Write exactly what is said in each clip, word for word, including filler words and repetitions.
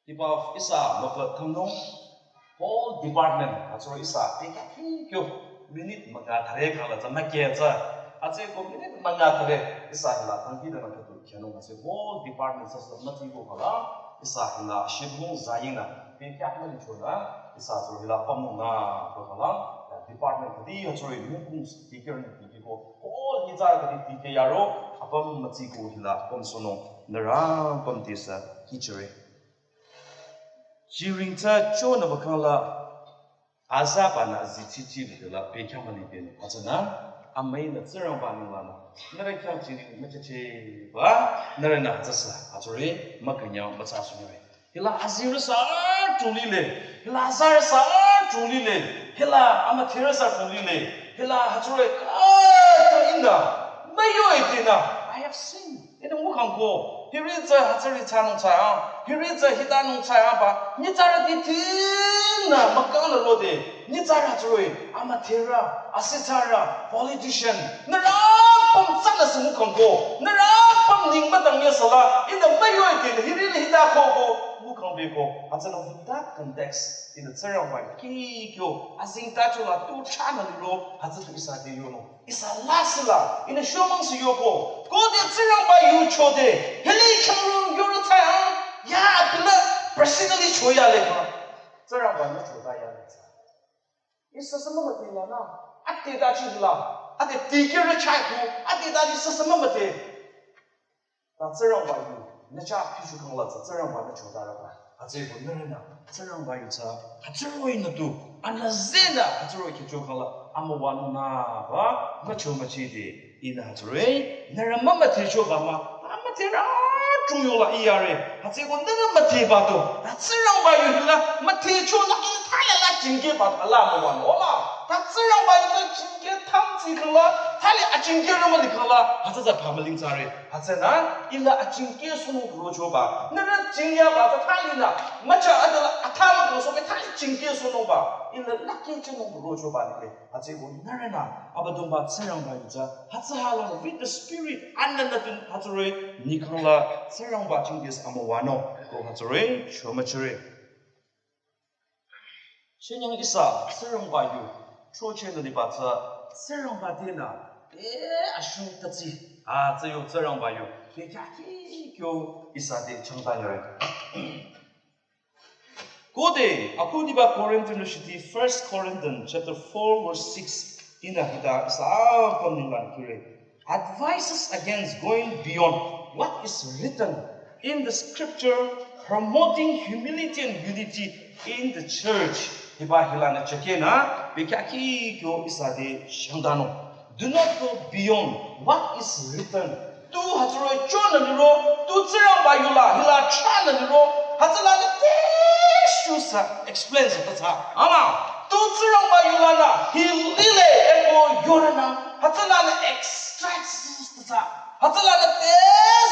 Hiba ihsa müpü thümnung whole department hütsüro ihsa pekya kikyo minute münga thüre khangla tsü müke tsü. Hütsüeko minute münga thüre ihsa hila thangki dana khüdu kyanung hütsü whole department sasa mütsiko khala ihsa hila shibung zayingnü pekya mülichonü ihsa tsü hila pamung nü ko khala ya department khüdi hütsüro mukung tikir ni tikiko whole hitsü khüdi tikir yaro apüm mütsiko hila pamsohnung nührü pamtisü kihchire. Jiring tsü chonü bakhangla azabanü zichichi lila pekya mülipinü hütsünü amüinü Tsingrangba ninglanü nührü khyang jiring müchacheba nührünü hütsüsü hütsüri mükünyang mütsa sünüre. Hila azirü sa chunglile, hila azarü sa chunglile, hila amütherü sa chunglile, hila hütsüri kata inü müyo itinü I have seen. Ede ngukhangko, hiri tsü hütsüri thsanung thsa, hiri tsü hitanung thsa ba, nyitsarüti tinü mükang la lode, nyitsarü tsüroi, amütherü, asithsarü, politician, nührü püm tsünü sü ngukhangko, nührü püm ning müdang yesala, inü müyo ite, hiri le hita koko, ngukhang beko, hütsünü with that context, inü Tsingrangba kikyo, azingta chola tu chanü liro, hütsü tu ihsa te yonung. Ihsa lasih la, inü shomang sü yoko. Khode Tsingrangba yu chode, hili khyang rung yoro tsaya, ya pila personally choya le kha. Tsingrangba nü choda ya le tsaya. Ihsa sü mümüdhe la nü, ade dachi la, ade tikir chai ku, ade dachi sü sü mümüdhe. Ta Tsingrangba yu, nü cha pichu kangla tsü Tsingrangba nü chodaraba. Hütsüeko nührünü, Tsingrangba yu tsü, hütsüroi nü tu, anü zenü, hütsüroi kihcho kangla, amüwanung nüba, mücho müchide, inü hütsüroi, nührü mümüdhechoba mah, amüdherü chungyola iyare, hütsüeko nührü müdheba tu, ta Tsingrangba yu hila, müdhecho la inü thali la jingkeba thala amüwanung, oma, ta Tsingrangba yu tsü jingke thangtsi kangla, thali ajingke rümüli kangla, hütsü tsü phamüling tsare. Hütsünü, ila ajingke sünung rochoba. Nührü jingyaba tsü thalinü, mücha adela athama kangsohbe thali jingke sünungba. Ila lakhe chinung rochoba nile. Hütsüeko nührünü, Abüdongba Tsingrangba yu tsü, hütsü hala with the spirit, anü nü tun hütsüroi, nyi kangla Tsingrangba jingkesü amüwanung, ko hütsüroi, chomüchire. Shinyang ihsa, Tsingrangba yu, choche nü liba tsü, Tsingrangba tenü, eh, ashu tatsi, ah, tsü yo Tsingrangba yu, pekya kikyo ihsa te changta nyore. Khode, akhudiba Corinthian shiti, First Corinthians chapter four verse six, inü hita ihsa apüm ninglang kire. Advises against going beyond what is written in the scripture, promoting humility and unity in the church. Hiba hilanü cheke nü, pekya kikyo ihsa te shangdanung. Do not go beyond what is written. Tu hütsüroi chonü liro, tu Tsingrangba yula, hila chanü liro, hütsülanü te shusa explain sa ta tsü. Ama, tu Tsingrangba yulanü, hilile eko yorünü, hütsülanü extract sa ta tsü. Hütsülanü te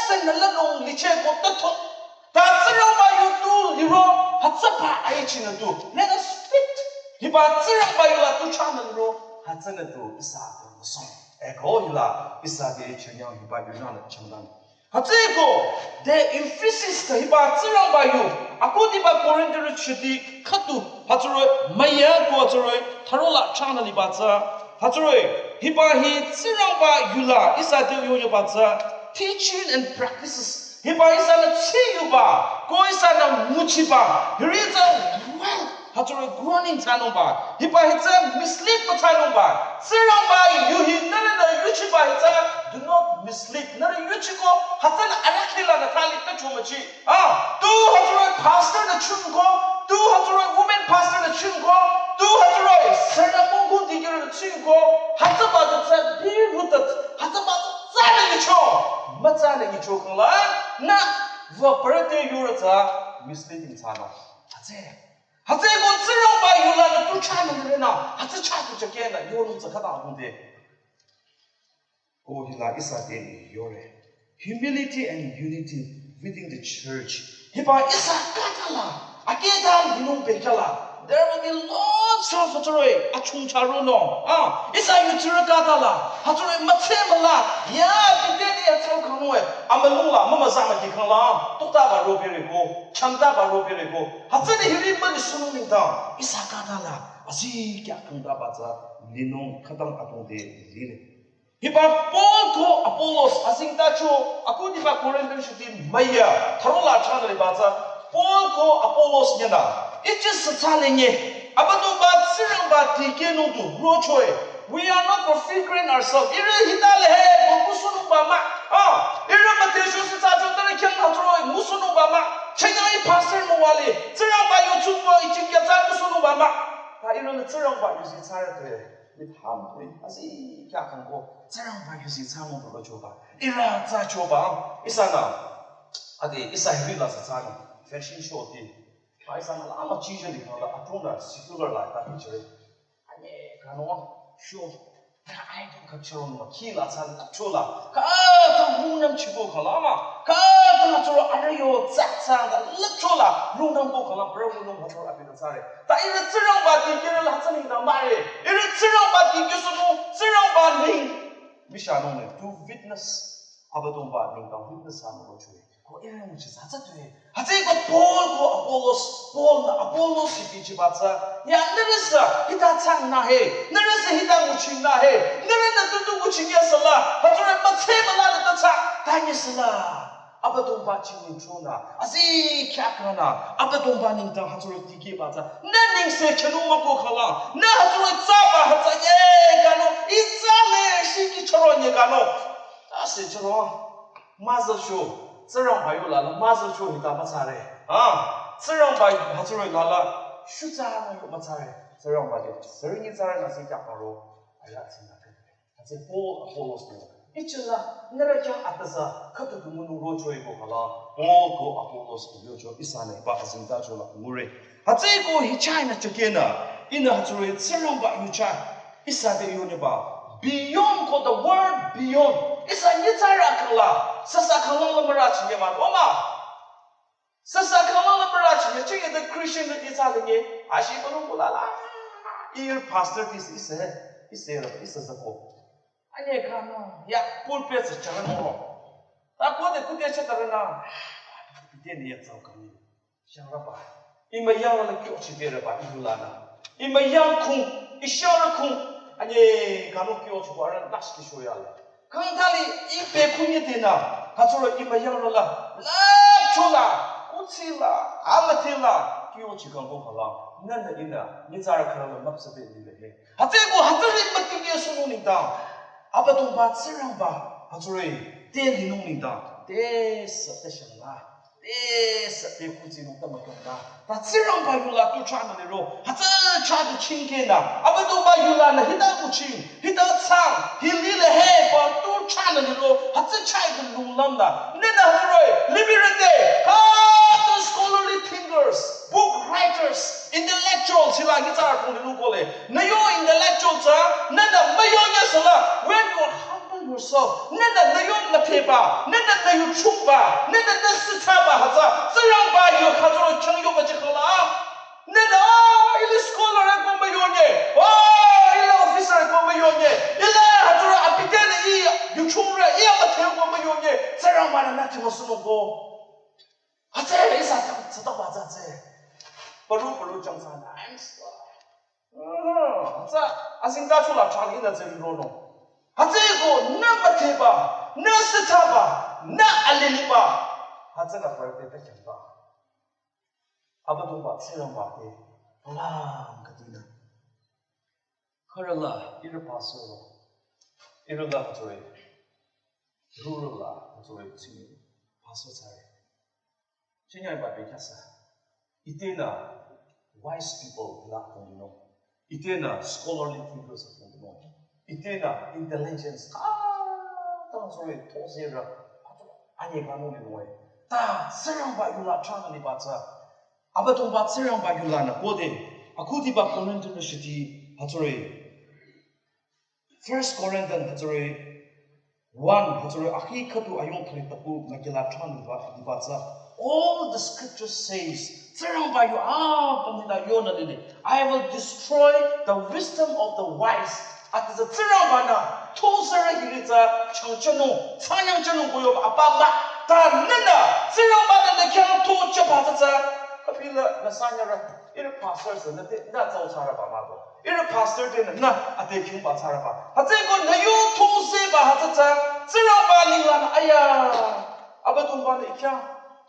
se nü lanung liche ko ta to. Ta Tsingrangba yu tu liro, hütsüba aichinü tu. Let us fit. Hiba Tsingrangba yula tu chanü liro, hütsünü tu ihsa te müsong. Eko hila, ihsa te chenyang hiba yunanü changdan. Hütsüeko, de emphasis ta hiba Tsingrangba yu, akhudiba Corinthian shiti khüdu, hütsüroi, maya ko hütsüroi, tharola chanü liba tsü, hütsüroi, hiba hi Tsingrangba yula, ihsa te yoyoba tsü, teaching and practices. Hiba ihsanü tsiyuba, ko ihsanü nguchiba, hiri tsü well, hütsüroi groaning thsanungba, hiba hi tsü mislead müthsanungba, Tsingrangba yu hi nührünü yuchiba hi tsü, do not mislead, nührü yuchiko, hütsünü arakhilanü thali ta chomüchi. Ah, tu hütsüroi pastor nü chunko, tu hütsüroi women pastor nü chunko, tu hütsüroi sürü mungkun dikirü nü chunko, hütsüba tu tsü birutat, hütsüba tu tsü nü nyicho, mütsü nü nyicho kangla, nü, va parate yura tsü misleading thsanung. Hütsü, hütsüeko Tsingrangba yulanü tu chanü nührünü, hütsü cha tu cheke nü, yonung tsü khata hungde. Ko hila ihsa te yore. Humility and unity within the church. Hiba ihsa khata la, akeda linung pekya la, There will be lots of hütsüroh-i achungcha ronung. Ah, ihsa yutsirü khütala, hütsüroh-i mütse müla, ya, bideni ya tsao khanung-e, amülung la, mümüzah müki khangla, toktaba ro bere ko, changtaba ro bere ko, hütsüni hiri müli sünung nengdang, ihsa khütala, azikyah kangtaba tsü, linung khütang atong te lile. Hiba Paul ko Apollos azengtacho, akhudiba Korinth shiti müya, tharo la chana liba tsü, Paul ko Apollos nyena, ichi sütsa lenye, Abüdongba Tsingrangba tikehnung tu rocho-e. We are not for figuring ourselves. Ihrü hita le he, ko kusunungba mah. Ah, ihrü mütesho sütsa cho tare khyang hütsüroh-i kusunungba mah. Chenya i pastor müwale, Tsingrangba yuchungba i chingya tsü kusunungba mah. Ta ihrü le Tsingrangba yusi tsare te. Mit ham tui, azikyah kangko, Tsingrangba yusi tsü mübürochoba. Ihrü tsü choba, ihsa na. Ade, ihsa hiri la sütsa na. Fashion show ti. Ba ihsa na lama chija likhala, atong na secular la ta picture. Ane, kano, show. Ka ai to ka chiro no ki la tsü la cho la. Ka to munam chibo khala ma. Ka to chiro are yo tsa tsa da la cho la. Munam ko khala, bro munam ko chiro abi da tsare. Ta ihrü Tsingrangba tikehre la tsani da mare. Ihrü Tsingrangba tikehsünung, Tsingrangba ning. Mishanung ne, to witness. Abüdongba nengdang witness thsanung rocho-e. Ko ihrü nguchi zaza tue. Hütsüeko Paul ko Apollos, Paul na Apollos hibi chiba tsü. Ya nührü sü hita tsang na he, nührü sü hita nguchi na he, nührü nü tutu nguchi nye süla, hütsüroh-i mütse müla nü ta tsang, ta nye süla. Abüdongba chingin chona, azikyah kana, Abüdongba nengdang hütsüroh-i tikehba tsü. Nü nengse chenung müko khala, nü hütsüroh-i tsaba hütsü ye kano, i tsale shiki choro nye kano. Ase choro. Mazücho, Tsingrangba yu la la, mazücho hita mütsare. Ah, Tsingrangba hütsüroh-i la la, shutsa na yu mütsare. Tsingrangba de, seringi tsare na si kya paro, aya tsina ke. Hütsü Paul Apollos ne. Ichila, nührü kya atasa, khütu tu munu rocho-i ko khala, Paul ko Apollos ko yocho, ihsa ne ba azengtacho la ngure. Hütsüeko hichai na chakena, ihnü hütsüroh-i Tsingrangba yuchai. Ihsa te yoneba, beyond ko the word beyond. Ihsa nyitsarü khala, süsa khala la müra chinye ma, oma. Süsa khala la müra chinye, chinye the Christian the nyitsarü nye. Ashi kono kula la. Ir pastor this is a, is a, is a zako. Anye kano, ya pulpit sa chara no. Ta ko de kute cha tarana. Pite ne ya tsao kami. Shangraba. Ima yang la kyo chi bere ba ibu la na. Ima yang kung, ishara kung. Anye kano kyo chi ba ran dash ki shoya la. Kang tali ipe kung ye de na. Hütsüroh-i ima yang la la. La cho la. Kutsi la. Amati la. Kyo chi kang ko khala. Nanda ina. Nyitsarü khala la mapsa be ni le he. Hütsüeko hütsüri mütikehsünung nengdang. Abüdongba Tsingrangba. Hütsüri. Te linung nengdang. Te sa te shang la. Te sa te kutsi nung ta mütong la. Ta Tsingrangba yu la tu cha na liro. Hütsü cha tu chingkena. Abüdongba yu la nü hita kuching. Hita tsang. Hili le he ba tu cha na liro. Hütsü cha yu lung lam la. Nena hütsüri. Libirate. Ha the scholarly thinkers. Book writers. Intellectual, sila nyitsarü kong linu kole. Nü yo intellectual tsü, nünü müyo nye sala, when you humble yourself, nünü nü yo mütheba, nünü nü yo chungba, nünü nü sithaba hütsü, Tsingrangba yu hütsüroh-i chang yo müchi khala. Nünü, ah, ili scholar ko müyo nye, ah, ili officer ko müyo nye, ili hütsüroh-i apitene i, yu chungre, i müthe ko müyo nye, Tsingrangba nü nü timo sumo ko. Hütsü, ihsa ta, tsata ba tsatse. Paru, paru chang sa na, I'm sorry. Ah, hütsü, azengtacho la chang ina tseri ro no. Hütsüeko, nü mütheba, nü sithaba, nü aliliba. Hütsü na paru te ta kyang ba. Abüdongba, Tsingrangba te, palang katina. Khürü la, ihrü pastor la, ihrü la hütsüri, rural la hütsüri, tsini, pastor tsare. Chinyai ba be kyasa. Ite nü wise people la kongino. Ite nü scholarly thinkers kongino. Ite nü intelligence. Ah, ta hütsüri, those era. Anye kanu ni noe. Ta, Tsingrangba yu la chang ni ba tsü. Abüdongba Tsingrangba yu la nü kode, akhudiba Corinthian shiti hütsüri. First Corinthian hütsüri one hütsüri akhi khüdu ayong thali tapu nü kila chang ni ba, ni ba tsü. All the scripture says Tsingrangba yu a pamita yonü lile. I will destroy the wisdom of the wise. Atsa Tsingrangba-nü thosere hiri tsü changchanung, tsanyangchanung kuyo apa mah. Ta nünü Tsingrangba-nü nü khyang thochaba tsü tsü. Abinü nü sanyara, ihrü pastor sü nü te nü tsao tsaraba mah do. Ihrü pastor tenü nü ate khyungba tsaraba. Hütsüeko nü yo thoseba hütsü tsü Tsingrangba ninglanü aya. Abüdongba-nü I khyang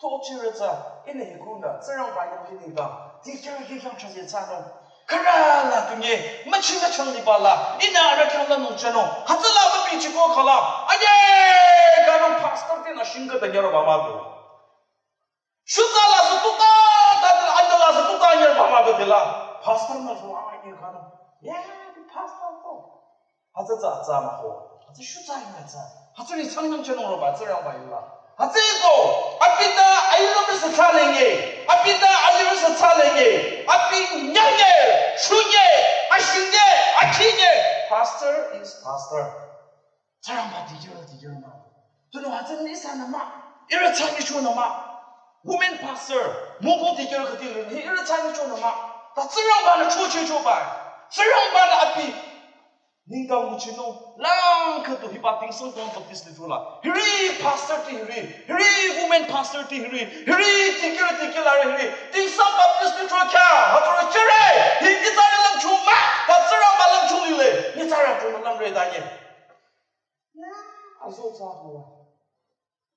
thochire tsü, ihnü hikunü Tsingrangba yangki nengdang dikehrü khyang chase thsanung. Khürü la tunye, müchinü chang liba la, ihnü arüh khyang lanung thsanung. Hütsüla mübichiko khala, anye kanung pastor tenü shingka tanyaraba mah do. Shutsa la sü tuta, ta de la, anda la sü tuta nyaraba mah do de la. Pastor-nü sü anye kanung. Yeah, the pastor ko. Hütsü tsü atsa mah-o. Hütsü shutsa yinü tsü. Hütsüri tsanyangchanung roba Tsingrangba yula. Hütsüeko, abinü ayurü sü thsalenge. Abinü ayurü sü thsalenge. Abi nyange, shunye, ashinge, akinye. Pastor is pastor. Tsingrangba dikehrü, dikehrü mah. Tunüo hütsü nisa nü mah. Ihrü tsanyicho nü mah. Women pastor, mungko dikehrü khüti lü, ihrü tsanyicho nü mah. Ta Tsingrangba-nü chochecho ba. Tsingrangba-nü abi nengdang nguchinung lang khüdu hiba Tingsang Town Baptist Lithro la. Hiri pastor ti hiri, hiri women pastor ti hiri, hiri dikehrü dikehrü la hiri. Tingsang Baptist Lithro kya, hütsürü chere, hi nyitsarü lümchung mah, ta Tsingrangba lümchung lile, nyitsarü tunü lümre tanye. Ya, azo tsü hütsüla.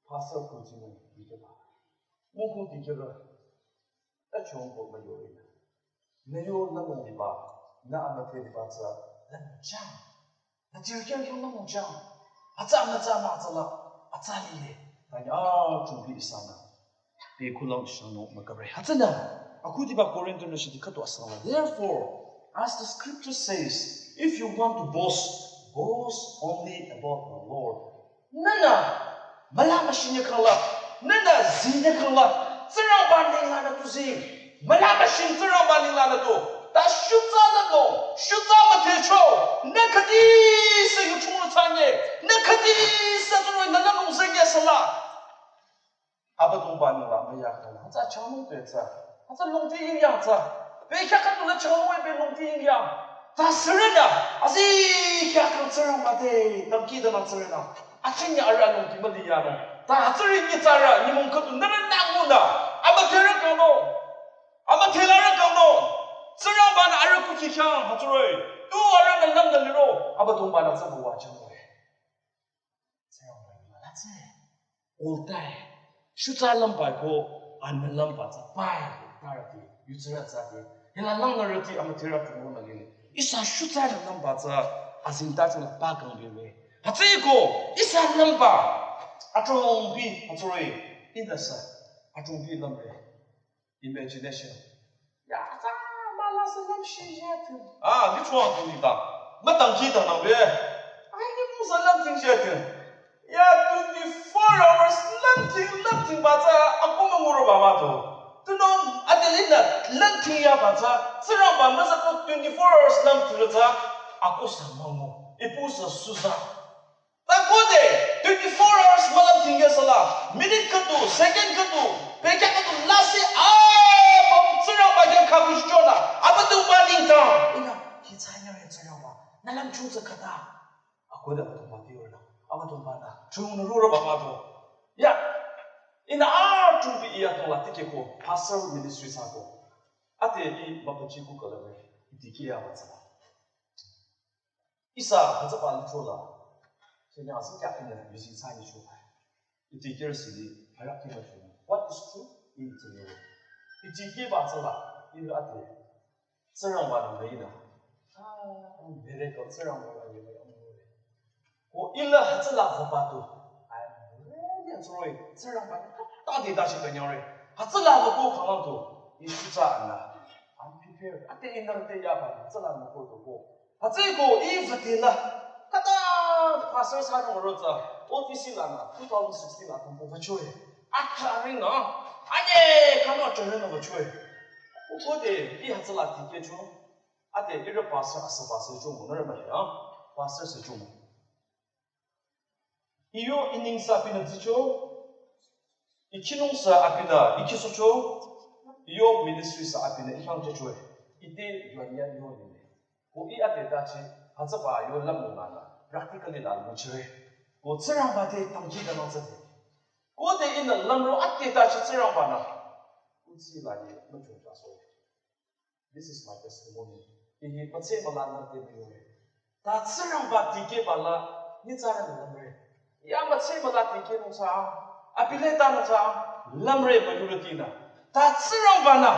Pastor kuchinung dikehrü. Mungko dikehrü. Achongko müyore. Nü yo lanung liba, nü amüdhe liba tsü, nü chang. Nü tirkya yo lanung chang. Atsa nü tsü mah tsüla, atsa lile. Tanya, ah, chungpi ihsanü. Te kulang shangnung müküpre. Hütsünü, akhudiba Korinth nü shidi khüdu asangla. Therefore, as the scripture says, if you want to boast, boast only about the Lord. Nünü müla müshinye kangla, nünü zinye kangla, Tsingrangba ninglanü tu zing. Müla müshin Tsingrangba ninglanü tu. Ta shutsa lanü, shutsa müdhecho, nü khüdi sü yuchung rü tsanye, nü khüdi sü tsurü nü lanung zenge sala. Abüdongba ningla müyakhala. Hütsü changnung petsü. Hütsü longti yingyang tsü. Bekhyah khüdu la changnung e be longti yingyang. Ta sürünü. Azikyah kang Tsingrangba te. Tamki dana sürünü. Atsingya arüh longti müli yanü. Ta hütsüri nyitsarü nyümong khüdu nührü nangunü. Amüdherü kangnung. Amüdhelarü kangnung. Tsingrangba-nü arüh kukhi khyang hütsüroi. Tu arühnü lümnü liro. Abüdongba-nü tsü buwa changnung e. Tsingrangba-nü mülatse. Oltai. Shutsa lümba ko anü lümba tsü pai. Tarati. Yutsürü tsü ti. Hila langnürüti amüdherü tunü lile. Ihsa shutsa lümba tsü azingta chula pa kang bire. Hütsüeko ihsa lümba. Atongbi. Atore. Indasa. Atongbi lümre. Imagination. Ya, ta, mala sü lümshiye tü. Ah, ni chua tu ni ta. Mütangki ta nang be. Ai, ni mu sü lümtingye tü. Ya, twenty-four hours lümting, lümtingba tsü, aku mü nguro ba mah tu. Tunüo, adelinü, lümtingyaba tsü, Tsingrangba müsa tu twenty-four hours lümting tsü, aku sü müngu, ipu sü susa. Ta khode, twenty-four hours mülümtingye sala, minute khüdu, second khüdu, bekhyah khüdu, lasih, ah, pam Tsingrangba khyang khakushi chonü, Abüdongba ningtang. Ihnü, hi tsanyare Tsingrangba, nü lümchung tsü khüta. Akhode Abüdongba tiyornü, Abüdongba-nü, chungnü ruraba mah tu. Ya, ihnü achungpi iya tongla tikehko, pastor ministry thsako. Ate i müpachi ku kalame, i dikehyaba tsüla. Ihsa hütsüba lithro la. Senya asi kya kene yuzi sa ni shu. Iti kiri sili hara kima shu. What is true? Iti kiri. Iti kiba tsüla. Iri ate. Tsingrangba nü mei na. Ah, miracle Tsingrangba nü mei na. Ko ila hütsüla zaba tu. Ai, ya tsoi. Tsingrangba nü ta de ta shi kanyare. Hütsüla ko khalang tu. Isu tsa na. I'm prepared. Ate inang te yaba. Hütsüla nü ko tu ko. Hütsüeko i vütila. Khüta pastor thsanung ro tsü, O T C lanü, two thousand sixteen la tangpo vüchoe. Akha rinü, anye kano chonenü vüchoe. Uko de, i hütsüla tikehcho. Ate ihrü pastor asüba sü chomo, nührü male, ha? Pastor sü chomo. Iyo iningsü abinü tsicho. Ikhinungsü abinü ikhisocho. Yo ministry sü abinü ihang chechwe. Ite yuanya yo nile. Ko i ate dachi, hütsüba yo lümnung nana, practically la nguchire. Ko Tsingrangba te tangki da nang tsate. Ko te inü lümro ate dachi Tsingrangba na. Kusi la ye, machung chaso. This is my testimony. Ihi matse mala nang te miyore. Ta Tsingrangba dikehba la, nyitsarü nü lümre. Ya matse mala dikehnung tsü, abi le tanung tsü, lümre majority nü. Ta Tsingrangba nü,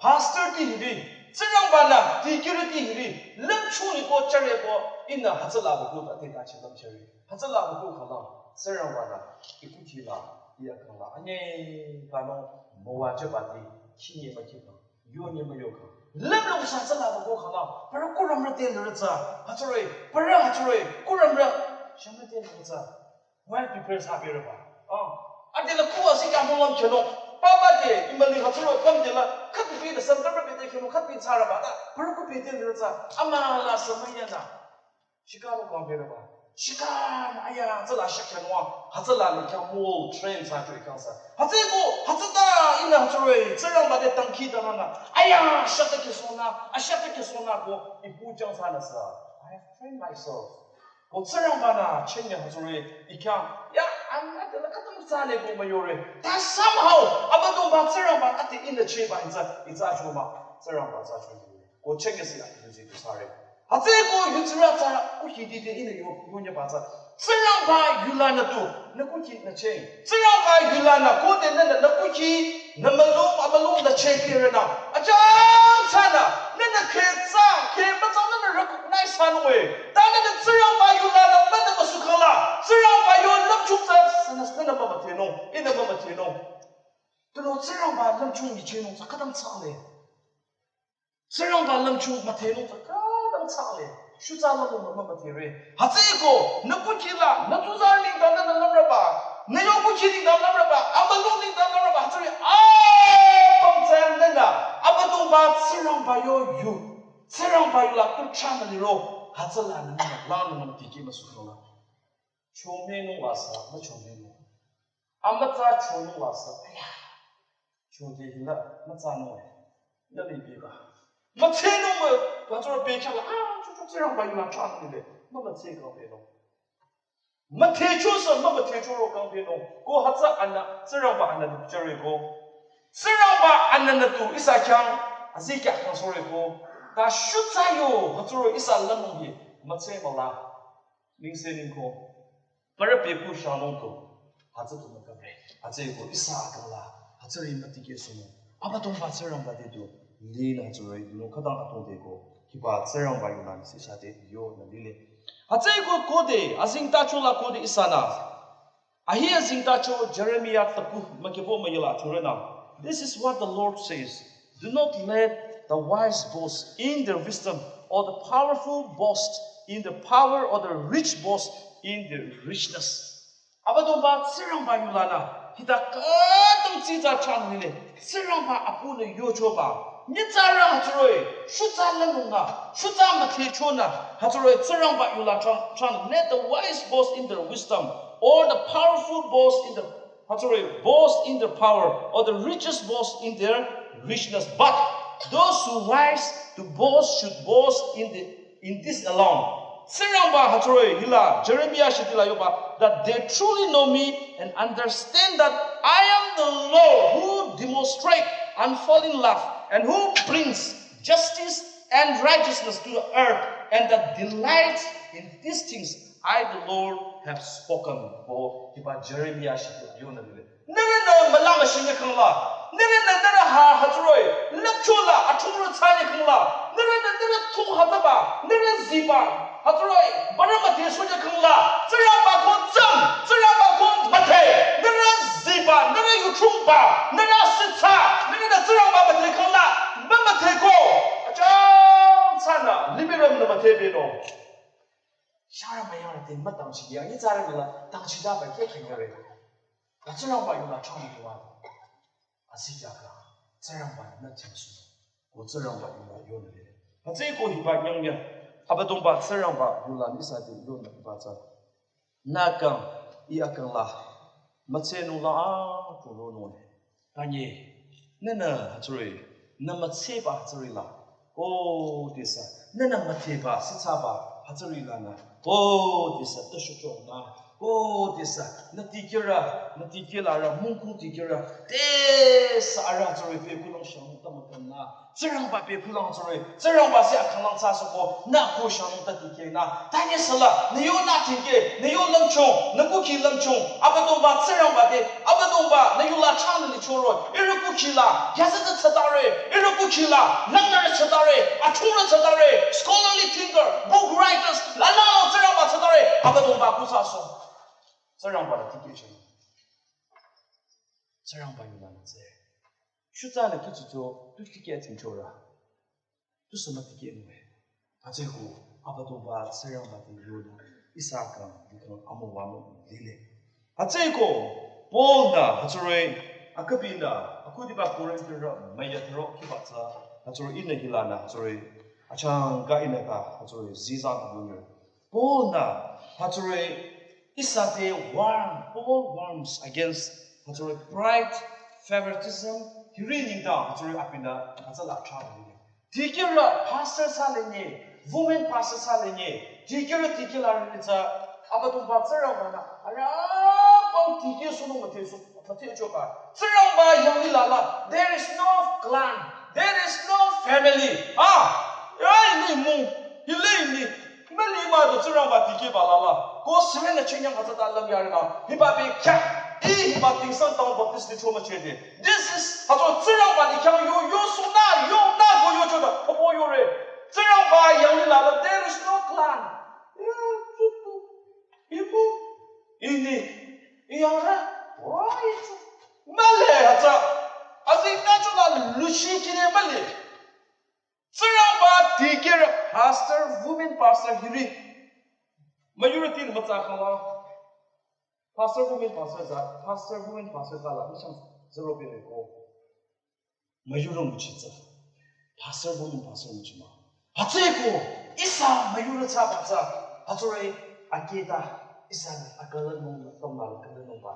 pastor ti hiri, Tsingrangba nü, dikehre ti hiri, lümchung liko chare ko, inü hütsüla buku ta te dachi lümchare. Hütsüla buku khala, Tsingrangba nü, ikuti la, iya khala, anye, kano, mowa jebati, kinye makika. Yo nyima yo ka. Lümlong sa tsü la ba ko khala. Para kuramrü te lirü tsü. Hütsüri. Para hütsüri. Kuramrü. Shamrü te lirü tsü. Well prepared sa bere ba. Ah. Ade la kuwa si ka mo lam cheno. Papa te, imali hütsüri pam de la. Khat bi de sam tam be de cheno. Khat bi tsara ba da. Para ku bi te lirü tsü. Ama la samaya na. Shika lo kang bere ba. Shika na aya tsü la shakya nwa. Hütsü la le kya mo train sa chwe kang sa. Hütsü ko, hütsü ta ina hütsüri, Tsingrangba te tangki ta na na. Aya, shata ke sona, a shata ke sona ko, ipu chang sa na sa. I have trained myself. Ko Tsingrangba na, chenya hütsüri, ikya, ya, I'm not the katam sa le ko mayore. Ta somehow, Abüdongba Tsingrangba ate ina cheba insa, itsa choma, Tsingrangba sa choma. Ko chenge si ati yuzi tu sare. Hütsü ko yutsira tsü kuki dide ina yo, yo nya ba tsü. Tsingrangba yula na tu, na kuki na che. Tsingrangba yula na ko de na na kuki, na malung, a malung na che kire na. Achang tsü na, na na ke tsü, ke ba tsü na na recognize han we. Ta na na Tsingrangba yula na, na na masu kala. Tsingrangba yo lümchung tsü, sana sana mama te no, ina mama te no. Tuno Tsingrangba lümchung ni che no, tsü kadam tsü le. Tsingrangba lümchung müthehnung tsü khütang tsale. Shutsa lümlong mümüdhere. Hütsüeko, nü kuhki la, nü tsuzarü nengdang nü lümrüba, nü yo kuhki nengdang lümrüba, amülung nengdang lümrüba, hütsüri apüm tsü nünü, Abüdongba Tsingrangba yo yu, Tsingrangba yu la tu chanü liro, hütsüla nünü, langnü nü dikeh müsukhangla. Chomünung la sa, müchomünung. Amütsa chonung la sa, aya. Chode hila, mütsanung. Yali biba. Mütsehnung mü, ba tsura bekhala, ah, chu chu Tsingrangba yu la chanung le. Mümütse kang benung. Müthecho sa, mümüthecho ro kang benung. Ko hütsü anü, Tsingrangba anü du chare ko. Tsingrangba anü nü tu ihsa khyang, azikyah kang sore ko. Ta shutsa yo, hütsüro ihsa lanung ye, mütse müla. Nengse nengko. Parü peku shanung ko. Hütsü tu mükapre. Hütsüeko ihsa akang la. Hütsüri mütikeh sünung. Abüdongba Tsingrangba te tu. Linü hütsüri, nung khütang atong te ko. Hiba Tsingrangba yu la nüsi sa te, yo nü lile. Hütsüeko kode, azengtacho la kode ihsa nü. Ahi azengtacho Jeremiah taku, mükibo müyela chore nü. This is what the Lord says. Do not let the wise boast in their wisdom, or the powerful boast in their power, or the rich boast in their richness. Abüdongba Tsingrangba yu la nü, hita khütang tsitsa chanung lile, Tsingrangba apunü yochoba, nyitsarü hütsüroi, shutsa lanung nü, shutsa müthecho nü, hütsüroi Tsingrangba yu la chang, chang, let the wise boast in their wisdom, or the powerful boast in the Hütsüroi, boast in their power, or the richest boast in their richness. But those who rise to boast should boast in the, in this alone. Tsingrangba hütsüroi, hila, Jeremiah shitila yoba, that they truly know me and understand that I am the Lord who demonstrate unfailing love and who brings justice and righteousness to the earth, and that delights in these things I, the Lord, have spoken. Ko, hiba Jeremiah shitila yonü lile. Nührünü müla müshinye khangla. Nührünü nührü ha hütsüroi. Lüpchola, achungrü tsanye khangla. Nührünü nührü thung hütsüba. Nührü ziba. Hütsüroi. Bana müdhe sünye khangla. Tsingrangba ko tsam. Tsingrangba ko müdhe. Nührü ziba. Nührü yuchungba. Nührü sitsa. Nührünü Tsingrangba müdhe khangla. Mümüdhe ko. Achang tsana. Limiram nü müdhe beno. Sharü müyarü te mütangchi ya, nyitsarü müla tangchidaba khe khenyare. Ba Tsingrangba yu la chang yu wa. Asi ya ka, Tsingrangba nü tingsü. Ko Tsingrangba yu la yonü le. Hütsüeko hiba nyangya, Abüdongba Tsingrangba yu la nisa te yonü ba tsü. Nü kang, i akang la, mütsehnung la a, ko ronung le. Tanye, Nünü hütsüri, nü mütseba hütsüri la. O, tisa, nünü mütseba, sitsaba hütsüri la nü. O, tisa, tüshucho nü. O, tisa, nü tikehra, nü tikehla ra, mungku tikehra. Tisa, ara hütsüri, pekulang shang, tamatan nü. Tsingrangba pekulang hütsüri, Tsingrangba si akanglang tsasoko, nü ku shang, ta tikeh nü. Tanye sala, nü yo nü tikeh, nü yo lümchung, nü kuki lümchung. Abüdongba, Tsingrangba te, Abüdongba, nü yo la chang nü choro. Ihrü kuki la, yazı tsatare, ihrü kuki la, langnare tsatare, achungra tsatare, scholarly thinker, book writers, la la Tsingrangba tsatare, Abüdongba kusaso. Tsingrangba la tikeh chang. Tsingrangba yu la nü tse. Shutsa nü kichicho, tu tikeh chingchora. Tu sü mütikeh nü. Hütsüko, Abüdongba Tsingrangba te yonü, ihsa kang, dikang amüwanung lile. Hütsüko, Paul nü, hütsüri, akübinü, akhudiba Korinthirü, müyatro, kibatsa, hütsüri ihnü hilanü, hütsüri, achangka ihnü ta, hütsüri, ziza nü yonü. Paul nü, hütsüri, ihsa te warn, Paul warns against, hütsüri, pride, favoritism, hiri nengdang, hütsüri, abinü, hütsüla chang lile. Tikehra pastor thsa lenye, women pastor thsa lenye, tikehra tikehla ritsa, Abüdongba Tsingrangba nü, ara pang tikehsohnung mütheso, müthecho ka. Tsingrangba yanglih la la, there is no clan, there is no family. Ah, ya ini mung, ile ini, mali ma do Tsingrangba tikehba la la. Ko sire nü chinyang hütsü ta lüm yare nü, hiba be kya, i hiba Tingsang Town Baptist Lithro müchede. This is, hütsü Tsingrangba ni khyang yo, yo suna, yo na ko yo chona, popo yore. Tsingrangba yanglih la la, there is no clan. Ya, tutu, ibu, ini, iyara, wa, itu. Male, hütsü. Azi na chona lushi kine male. Tsingrangba tikehra pastor, women pastor hiri. Majority nü mütsa khala. Pastor, women pastor za, pastor, women pastor za la, mission zero pere ko. Müyurü nguchi tsü. Pastor, women pastor nguchi mah. Hütsüko, ihsa müyurü thsaba tsü. Hütsüri aketa, ihsa nü akala nung, tangla la akala nungba.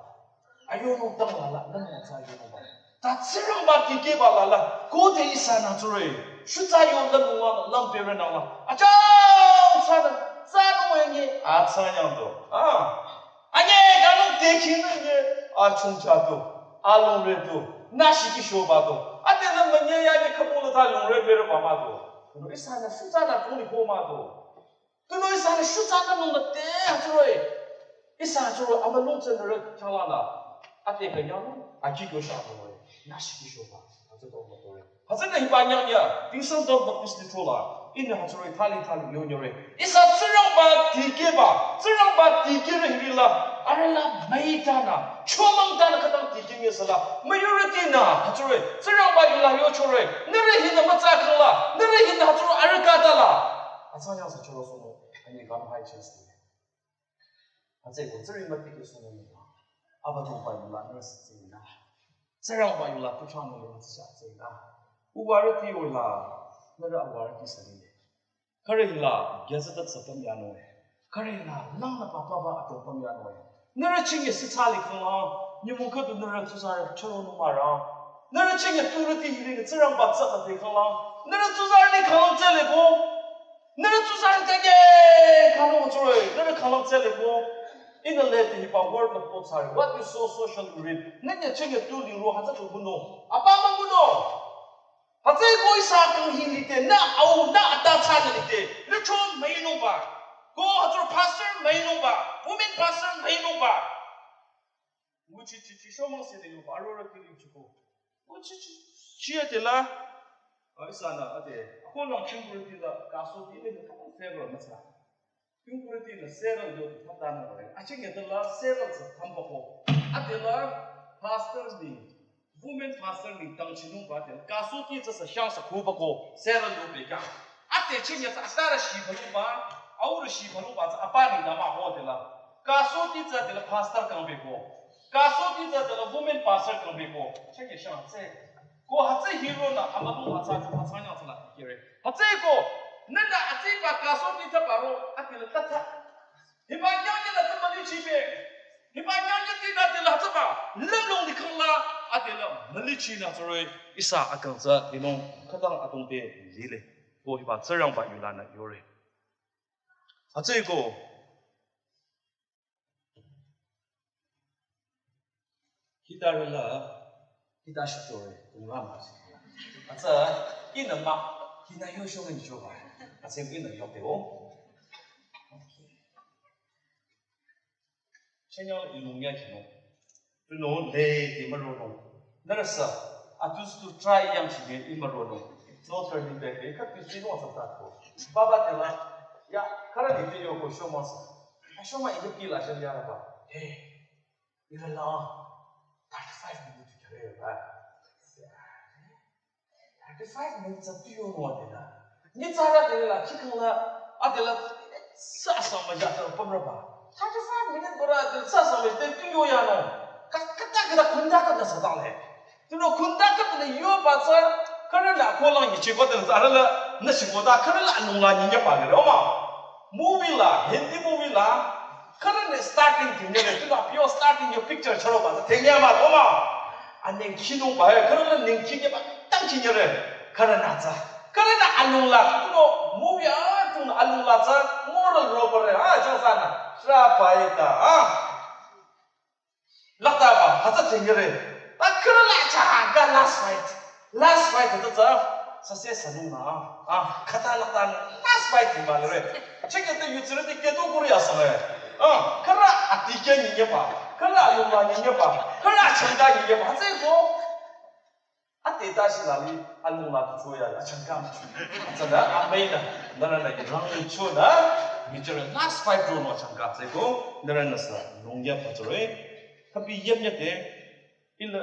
Ayo nung tangla la, nung la tsü ayo nungba. Ta Tsingrangba tikehba la la, khode ihsa nü hütsüri. Shutsa yo la nung la, lam pere nü la. Achang tsü nü, tsü nung enye, atsü yang do. Ah. Anye, kanung te khin nye, achung cha do, alongre do, nü shiki shoba do. Ate nü manye ya nye khamu la ta longre pere ba mah do. Nü ihsa nü shutsa nü tuni ko mah do. Tunüo ihsa nü shutsa nü nung la te hütsüri. Ihsa hütsüri amülung tsü nührü changla nü. Ate kanyang, aki kyo sha do. Nü shiki shoba. Hütsü do mütore. Hütsünü hiba nyang ya, Tingsang Town Baptist Lithro la, ihnü hütsüri thali thali yo nyore. Ihsa Tsingrangba tikehba, Tsingrangba tikehre hiri la, arüh la müi tanü, chomang tanü khütang tikeh nye sala, majority nü, hütsüri, Tsingrangba yu la yo chore, nührü hinü mütsa kang la, nührü hinü hütsüri arüh kata la. Atsang yang sa choro sono, ani gam hai chance. Hütsüko tsüri mütikehsohnung la. Abüdongba yu la nührü sü tsü nü. Tsingrangba yu la tu chang nü sü tsü nü. Uwarüti yu la, nührü uwarüti sü nü. Khürü hila, gyazada tsü püm ya nü. Khürü hila, lang nü papa ba ato püm ya nü. Nührü chinge sü tsali kang la, nyümong khüdu nührü tsuzarü chüro nü mara. Nührü chinge turüti hili nü Tsingrangba tsü la te kang la. Nührü tsuzarü ni kang la tsü le ko. Nührü tsuzarü teke, kano tsure, nührü khalang tsele ko. Ihnü le te hiba word of God sare. What you sow, so shall you reap. Nünye chinge tu ling ro hütsü tu kuno. Apa mah kuno. Hütsüko ihsa kang hi lite, nü au, nü ata tsü nü lite. Nü cho müinungba. Ko hütsü pastor müinungba. Women pastor müinungba. Nguchi chi chi shomang se de yo ba, arora kiri chiko. Nguchi chi chi ate la, a, ihsa nü ate, ako lang chingkurüti la, kasoti le, favor mütsa. Chingkurüti la, seral yo, thata nü re. Aching ate la, seral sa, thamba ko. Ate la, pastor ni, women pastor ni, tangchinungba ate la, kasoti sa sa, shang sa, kuba ko, seral yo be ka. Ate ching ate, atara shi baluba, aura shi baluba, sa, apa ni dama ho ate la. Kasoti tsü ate la pastor kang be ko. Kasoti tsü ate la women pastor kang be ko. Cheke shang tsü. Ko hütsü hiro nü amüdong atsa tsü atsa nyang tsü la kire. Hütsüko. Nünü atsü ba kasoti tsü ba ro ate la tata. Hiba nyang nyang la tsü mali chi be. Hiba nyang nyang ti nü ate la tsü ba. Lüm long di kang la. Adela malichi nü tsürü ihsa akang tsü linung khütang adrong te lile. Ko hiba Tsingrangba yulanü yore. Hütsüeko hitarüla hita shitore, tunga ma. Atsa, ina ma, hina yo shonga ni choba. Atsa, ina yo te o. Chenyang ilung ya kino. Pino le te marono. Nurse, atus tu try yang chine imarono. No turning back, eh, khat pisi no sa ta ko. Baba tela, ya, kara ni te yo ko shoma sa. Ashoma ide pila shari ya ba. Hey. Ila la, thirty-five minutes kare ba. Thirty-five minutes tu yo no adela. Ni tsara adela, chikang la, adela, sa sa ma ja ta pamra ba. Thirty-five minutes bora adela, sa sa ma ja tu yo ya no. Ka, kata kata kunda kata sa ta le. Tuno kunda kata le yo ba sa, kare la ko lang ni chi ko ta sa la, na shi ko ta, kare la nung la ni nya ba le, oma. Movie la, Hindi movie la, karen de starting thing ne, tu la pure starting yo picture charo ba, thing ya ma, oma. Aneng khinung ba, karen la neng khin ya ba, tang khin ya re, karen na za. Karen na anung la, tu no movie a, tu no anung la za, moral robber re, ha, jang sa na, tra pa ita, ha. Lakta ba, hütsü thengere. Ta kara la cha, ka last fight. Last fight hütsü tsü, sase sanung na. Ah, khata lakta last fight thing ba le re. Cheke te yutsire te keto kuri asang re. Ah, kara ati ke ni ye ba. Kara lung ma ni ye ba. Kara changka ni ye ba. Hütsüeko. Ate ta shi la li, alung la tu cho ya, achangka ma cho. Tsada, amei na, nara na, rang cho na, mi chere last fight ro no achangka, tseko, nara na sa, nung ya pa chore, tapi yem ya te, ila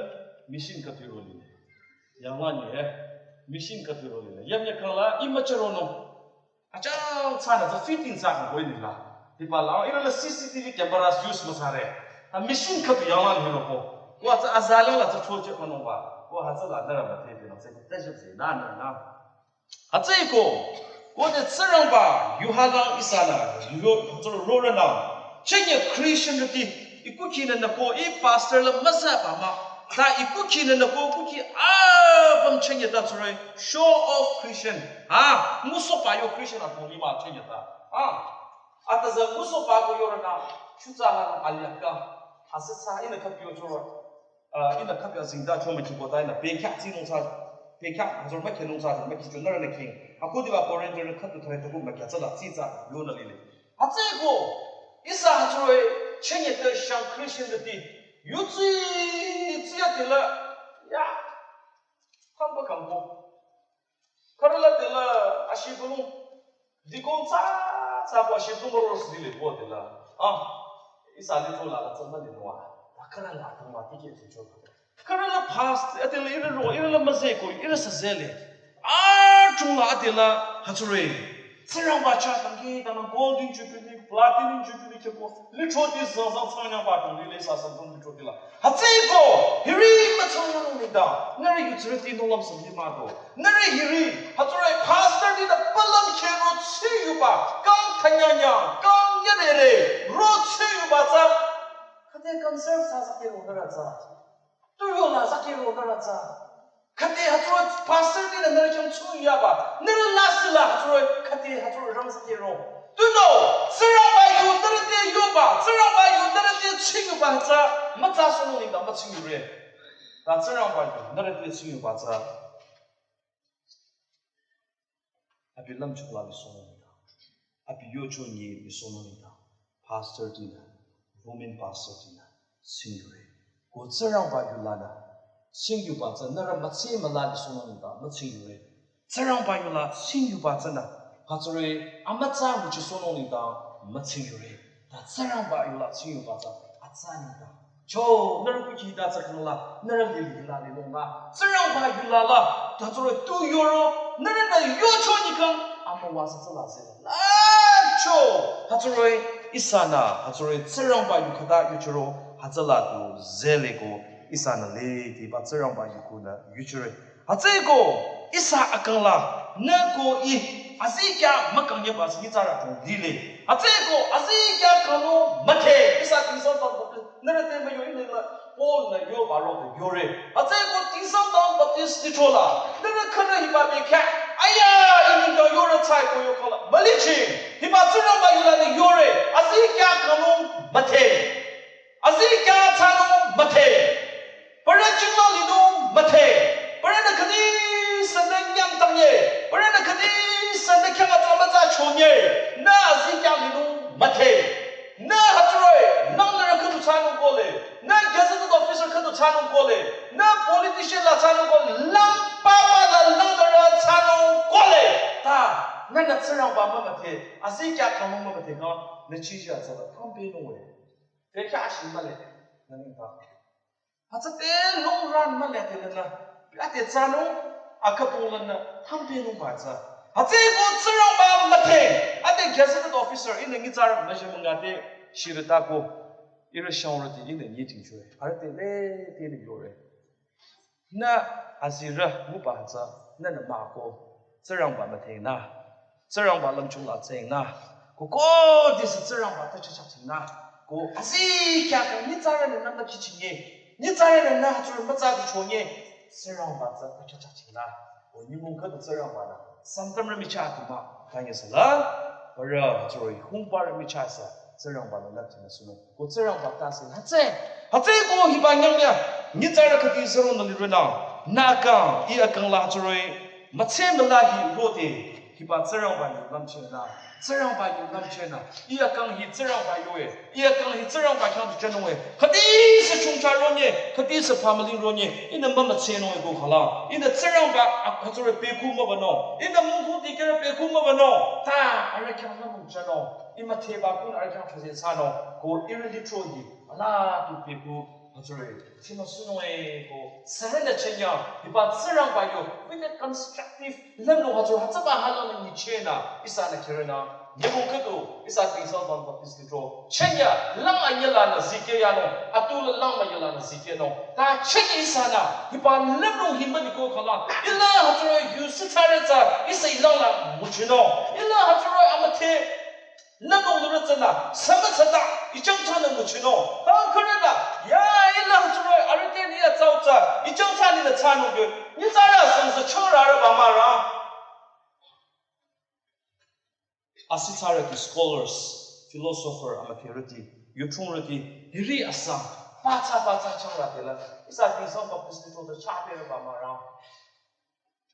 machine ka tu ro li. Yang la ni, eh, machine ka tu ro li. Yem ya kang la, ima chero no. Achang tsana tsü fitting tsü kang koi nila. Hiba la, ila la C C T V cameras use masare. A machine khüdu yang la hiro ko. Ko atsü azala la tsü choche mano ba. Ko hütsü la nara ma te na tsü ta jep se na na na. Hütsüeko. Ko de Tsingrangba, yu ha lang ihsa la, yu, yu, yu, yu, yu, yu, yu, Chenye Christian rüti, i kukhi nü nü ko i pastor la müsa ba ma. Ta i kukhi nü nü ko kukhi apüm chenye ta tsure, show off Christian. Ha, ngusohpa yo Christian a tong li ma chenye ta. Ha, ata za ngusohpa ko yo rana, shuza la na alia ka. Asa sa ina kapyo choro. Ah, ina kapya zingda choma kiko ta ina, pekya tsinung sa, pekya, hazor ma kenung sa, ma kicho nara na king. Ako diba Korinto na khatu thare tuku ma kya tsala, tsi tsa, yo na lile. Hütsüeko, ihsa hütsüe, chenye te shang Christian te ti, yu tsi, tsi ya te la, ya, kangba kangbo. Karala te la, ashi bulung, dikong tsa, tsa po ashi tumoro sili po te la. Ah, ihsa li to la la tsama ni noa. Ta karala tuma tike te cho. Karala past, ate la ira ro, ira la mazeko, ira sa zele. A chungla ate la, hütsüre. Tsingrangba cha tangki, tana golden jubilee, platinum jubilee keko, litro ti zang zang tsang nyang ba tong, lile sa sa tong litro ti la. Hütsüeko, hiri ma tsang nyang nung da, nari yu tsire ti nung lam sa ni ma do. Nari hiri, hütsüre pastor ni da palam ke ro tsi yu ba, kang tanya nya, kang ya re re, ro tsi yu ba tsa. Kate conserve sa sa ke ro nara tsa. Tu yo na sa ke ro nara tsa. Kate hütsüre pastor ni da nari kyang tsu ya ba, nari la si la hütsüre, kate hütsüre rang sa ke ro. Tu no, Tsingrangba yu nari te yo ba, Tsingrangba yu nari te tsi yu ba tsa, ma tsa so nung ni da ma tsi yu re. Ta Tsingrangba yu nari te tsi yu ba tsa. Abi lam chukla bi sono nita. Abi yocho nyi bi sono nita. Pastor tina, women pastor tina, singyure. Ko Tsingrangba yu la na, singyu ba tsa nara matse mala bi sono nita, matsingyure. Tsingrangba yu la singyu ba tsa na, hütsüre, amatsa nguchi sono nita, matsingyure. Ta Tsingrangba yu la tsingyuba tsa atsa nita. Cho, nara kuki ta tsa kangla, nara lili la lilong la. Tsingrangba yu la la, ta tsuro tu yoro, nara na yocho ni kang, ama wa sa tsala zele. La cho, hütsüre, ihsa na, hütsüre, Tsingrangba yu khata yuchiro, hütsüla tu zele ko, ihsa na le, ti ba Tsingrangba yu ku na yuchire. Hütsüeko, ihsa akang la, nü ko i, azikyah mükang yeba si nyitsarü tong lile. Hütsüeko, azikyah kano müthe, ihsa tingsang tong ko, nührü te müyo ile la, Paul-nü yoba ro de yore. Hütsüeko Tingsang Town Baptist lithro la, nührü khürü hiba bekhyah, aya, ih nengdang yore tsü-i ko yokhala mülichi. Hiba Tsingrangba yu lanü yore. Azikyah kangnung müdhe. Azikyah thsanung müdhe. Parü jingla linung müdhe. Parünü khüdisü nü nyamtange. Parünü khüdisü nü khyang atsa mütsa chonge. Nü azikyah linung müdhe. Nü hütsüroh-i, nang nührü khüdu thsanung kohle. Nü gazetted officer khüdu thsanung kohle. Nü politician la thsanung kohle. Lang papa la lang nührü thsanung kohle. Ta, nünü Tsingrangba mümüdhe. Azikyah kangnung mümüdhe kang, nü chiji atsaba thampe nung we. Te kya ashin male, nü nengdang. Hütsü te long run male te nünü. Ate thsanung, akapung lanü, thampe nung ba tsü. Hütsüeko Tsingrangba müdhe. Ate gazetted officer, ihnü nyitsarü müjemünga te, shirütako. Ihrü shangrüti, ihnü nyitingchwe. Arüh te le, te nü yore. Nü azirü nguba tsü, nünü mah-o, Tsingrangba müdhenü, Tsingrangba lümchung la tsünü, ko ko disi Tsingrangba ta chachachinü, ko azikyah kang nyitsarünü nü mükichinge, nyitsarünü nü hütsüroh mütsa du chonge, Tsingrangba tsü ta chachachinü, ko nyümong khüdu Tsingrangba-nü, Sangtamrü michah tu mah, kanyesüla, parü hütsüroh-i hungbarü michah sü, Tsingrangba-nü nü tümüsunung. Ko Tsingrangba ta sü hütsü. Hütsüeko hiba nyangya. Nyitsarü khüdi sürong nü lirünü. Nü kang, ih akang la hütsüroh-i. Mütse müla hi rode. Hiba Tsingrangba yu lümchehnü. Tsingrangba yu lümchehnü. Ih akang hi Tsingrangba yu e. Ih akang hi Tsingrangba khyang tu jünung e. Khüdisü chongcha ronye. Khüdisü family ronye. Ihnü mümütsenung e ko khala. Ihnü Tsingrangba ak-, hütsüroh-i peku mübünung. Ihnü mungku dikehrü peku mübünung. Ta, arüh khyang nü mung jünung. Ih müdheba kun arüh khyang thase thsanung, ko ihrü lithro hi, ala tu peku, hütsüroh-i, thimüsunung e ko, sürünü chenya, hiba Tsingrangba yu, with a constructive, lümlong hütsüroh, hütsüba halanü nyichehnü, ihsanü kherünü, nyümong khüdu, ihsa Tingsang Town Baptist lithro, chenya, lang anyüh lanü zikeh yanung, atu la lang anyüh lanü zikehnung, ta chenya ihsanü, hiba lümlong hi müliko khala, ih la hütsüroh-i yu süthsarü tsü, ihsa ih lang la nguchinung, ih la hütsüroh-i amüdhe, nü nung lirü tsünü, sümütsata, ih changchanü nguchinung. Tang khürünü, ya, ih la hütsüroh-i, arüh te nü ya tsau tsü, ih changchanü nü thsanung gyo. Nyitsarü sangsa changrarü ba mah ra. Asithsarüti scholars, philosopher, amüdherüti, yuchungrüti, hiri asang, pathsa pathsa changrate la. Ihsa Tingsang Baptist lithro ta chapürü ba mah ra.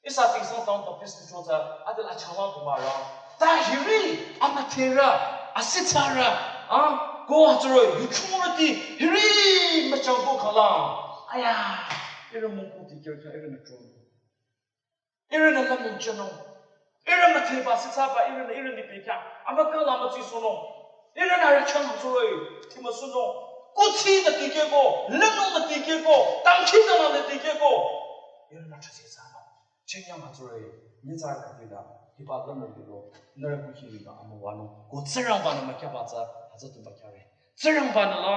Ihsa Tingsang Town Baptist lithro tsü, adela changwa ko mah ra. Ta hiri, amüdherü, asithsarü, a, ko hütsüroh-i, yuchungrüti, hiri, müchang ko khala. Aya, ihrü mungku dikehrü khyang, ihrünü chonung. Ihrünü lümlong jünung. Ihrü müdheba sithsaba, ihrünü, ihrü ni bekhyah. Amükang la mütsi sohnung. Ihrünü arüh khyang hütsüroh-i, thimüsunung. Kuthsi nü dikehko, lümlong nü dikehko, dangkhidangnang nü dikehko. Ihrünü thase thsanung. Chenyang hütsüroh-i, nyitsarü khüdinü, hiba lümlong liro, nührü kukhi liro amüwanung. Ko Tsingrangba-nü mükyaba tsü, hütsü tu mükyare. Tsingrangba-nü la,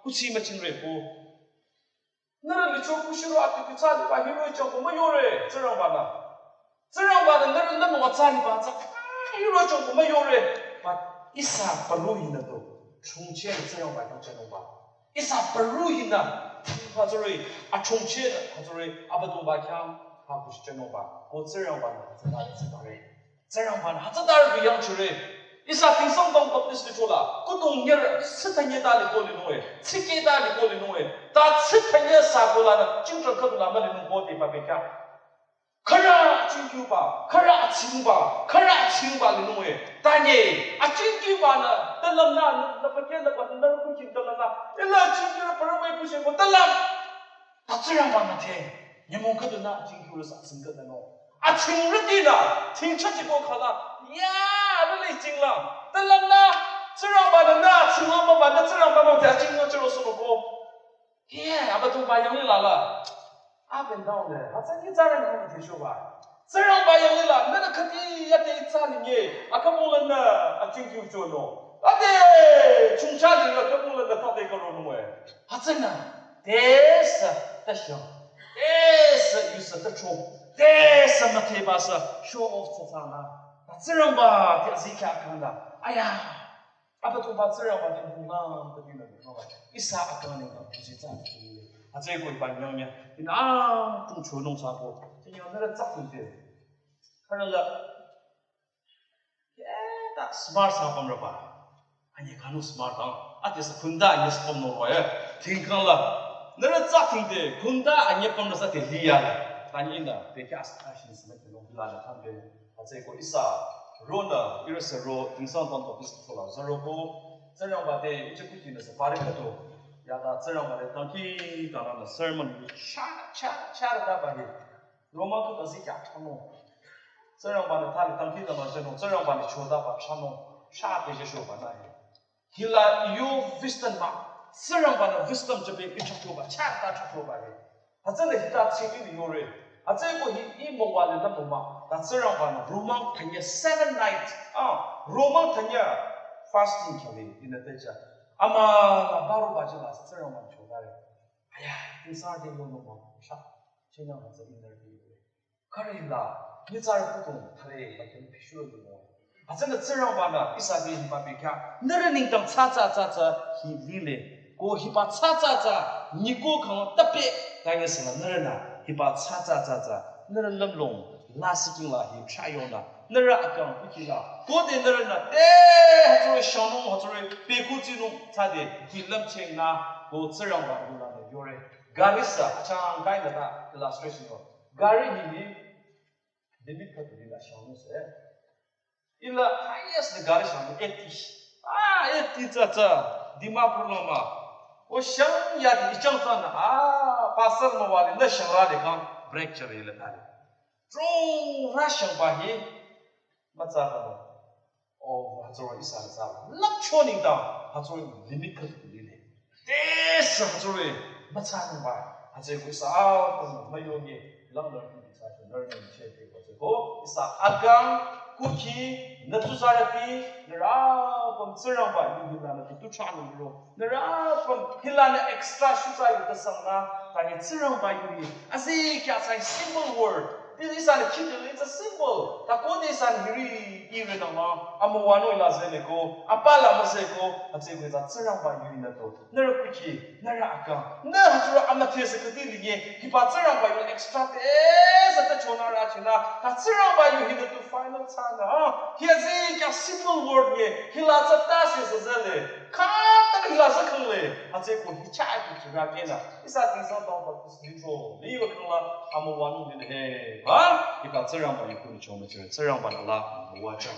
kuthsi müchingre ko. Nührü licho kushiro ati kuthsa liba hiro-i changko müyore, Tsingrangba-nü. Tsingrangba-nü nührü lümlong atsa liba tsü, ah, hiro-i changko müyore. But ihsa palu hinü tu, chungche Tsingrangba khyang jünungba. Ihsa palu hinü, hütsüroh-i, achungche, hütsüroh-i, Abüdongba khyang, ha kushi jünungba, ko Tsingrangba-nü, tsüta, tsütare. Tsingrangba-nü, hütsütarü bi yangchire. Ihsa Tingsang Town Baptist lithro la, kudong nyerü, sita nyeta liko linung e, tsiketa liko linung e, ta sita nye sa ko lanü, chingchang khüdu la mülinung ko te ba bekhyah. Khürü achingkyuba, khürü atsingba, khürü atsingba linung e. Tanye, achingkyubanü, talümnü, nü, nü pake nü ba, nü rükukin talümnü. Ila achingkyurü parü müi pushe ko talüm. Ta Tsingrangba müdhe, nyümong khüdunü achingkyurü sü atsing khüdunü. Atsing rütinü, ting chachiko khala. Ya, arüh le chingla. Talümnü, Tsingrangba-nü nü atsingla müba, nü Tsingrangba müdhe achingla chüro sü ko. He, Abüdongba yanglih la la. Up and down le. Hütsü nyitsarünü müdhe shoba. Tsingrangba yanglih la, nühnü khüdi yade itsa linye. Akabong lanü achingkyu chonung. Ade, chungcha linü akabong lanü thade karonung e. Hütsünü, tesü tashang. Tesü yusa tachong. Tesü müdheba sü show off thsathsanü. Ta Tsingrangba te azikyah kangda. Aya. Abüdongba Tsingrangba te munglang te binü munglang. Ihsa akang nengdang kuzi tsü. Hütsüeko hiba nyangnya, ihnü atümung chonung sako, tsingyang nührü tsü thingde, khürüla, yeta smart sü pümrüba, anyi kanu smart ang, ade sü khunda anyi sü pümnung roye, tingkangla, nührü tsü thingde, khunda anyi pümrü sü te liyala, tanyi ihnü, bekhyah sü ashin sü mete nung hila nü thambe, hütsüeko ihsa, ronü, ihrü sü ro, tingsang tang to bis tola, züroko, Tsingrangba te, ichi kuki nü sü pare khüdu, yata Tsingrangba te, tangki, tangla nü sermon, cha, cha, cha, da ba hi, Roma kuta si kya chano, Tsingrangba nü thali, tangki, tangla chano, Tsingrangba nü chodaba chano, cha, pe je shoba na hi. Hila yo wisdom ma, Tsingrangba nü wisdom je pe ichak choba, cha ta chak choba he. Hütsünü hita tsiki ni yore. Hütsüeko hi i müwale la müma, ta Tsingrangba nü romang thanye seven night. Ah, romang thanye fasting chale ihnü techa. Ama la baro baji la Tsingrangba nü chodare. Aya, tingsa de yo no ma, sha, chinang hütsü ihnü de yore. Khürüla, nyitsarü kutung thare la khen pishuro yore. Hütsünü Tsingrangba nü ihsa te hiba bekhyah, nührü nengdang tsü tsü tsü tsü hi lile. Ko hiba tsü tsü tsü, nyiko khang tape, kanye sünü nührünü, hiba tsü tsü tsü tsü, nührü lümlong, la siking la hi chayonü, nührü akang ikila, ko de nührünü, te, hütsüri shanung, hütsüri pekutsinung, tsü de, hi lümcheng nü, ko Tsingrangba yula nü yore. Gari sü, achang kai nü ta, illustration yo. Gari hi hi, limit khüdu lila shanung se. Ila highest nü gari shanung eighty. Ah, eighty tsü tsü. Dimapur la ma. O shang ya di ichang tsü nü. Ah, pastor müwale nü shang ra de kang brake chare le ta de. Drong ra shang ba hi. Mütsa ka ba. O, hütsüri ihsa nü tsü. Lap cho nengdang. Hütsüri limit khüdu lile. Te sü hütsüri, mütsa nungba, hütsüeko ihsa apüm müyonye, lang lang ki ihsa chonarü nung che te hütsüeko, ihsa akang, kuki, nü tsuzarüti, nührü apüm Tsingrangba yu hila nü tutu cha nung ro, nührü apüm hila nü extra shuza yu ta sang nü, ta nyi Tsingrangba yu hi, azikyah tsü simple word, this is a kid, it's a symbol, ta ko de ihsa nü hiri, ire nü ma, amüwa no ila zele ko, apa la müzeko, hütsüeko ihsa Tsingrangba yu hi nü to. Nührü kuki, nührü akang, nü hütsüri amüdhethsü khüdi linye, hiba Tsingrangba yu extra te, eh, sü te chonarü chinü, ta Tsingrangba yu hi nü tu final tsünü, ha, hi azikyah simple word nye, hila tsü ta se sü zele, khata hila sü khangle, hütsüeko hi cha ki chira kenü, ihsa tingsang tang ba kus litro, li yo kangla, amüwa nung ne he, ha, hiba Tsingrangba yu kuni chomüchire, Tsingrangba nü la, amüwa chang.